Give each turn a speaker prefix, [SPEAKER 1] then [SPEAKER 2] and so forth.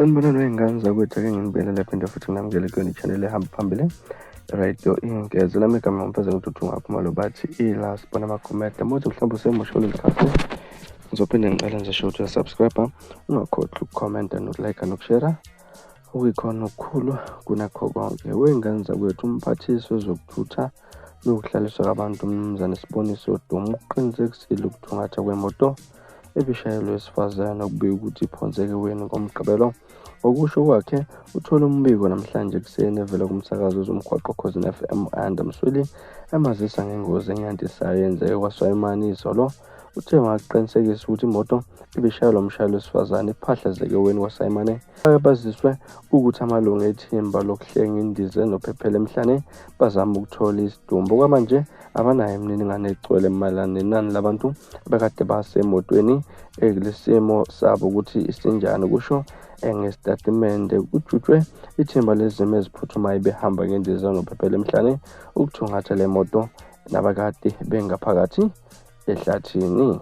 [SPEAKER 1] Sanibonani wey'ngane zakwethu, ake nginibingelele phinde futhi nginamukele kuyona i-channel ehamba phambili, Radio Iy'nkezo. Lami igama nguMfezeko Ntuthu Ngakhumalo, bathi ila sibona amakhomede. Uma uthi mhlawumbe usemusha kuleli khasi, ngizophinde ngicele nje ukuthi uyasubscribe, ungakhohlwa ukukhomenta nokulike nokushera, okuyikhona okukhulu kunakho konke. Wey'ngane zakwethu, umphathiswa wezokuthutha nokuhlaliswa kwabantu uMnumzane Siboniso Duma ukuqinisekisile ukuthungatha kwemoto ebishayelwe wesifazane okubikwa ukuthi iphonseke eweni ngoMgqibelo. Ngokusho kwakhe, uthole umbiko namhlanje ekuseni evela kumsakazo wezomgwaqo Khozini FM Ayanda Msweli emazisa ngengozi enyantisayo eyenzeke kwaSwayimane izolo. Uthe waqinisekisa ukuthi imoto ibishayelwa umshayeli wesifazane iphahlazeke eweni kwaSayimane. Baziswe ukuthi amalungu ethimba lokuhlenga indiza enophephela emhlane bazama ukuthola isidumbu. Okwamanje abanayo imininingwane egcwele mayelana nenani labantu abekade basemotweni ekulesimo sabo ukuthi isinjani, kusho engesitatimende. Kujutshwe ithimba lezimo eziphuthumayo behamba ngendiza enophephela emhlane ukuthungatha le moto nabakade bengaphakathi ehlathini.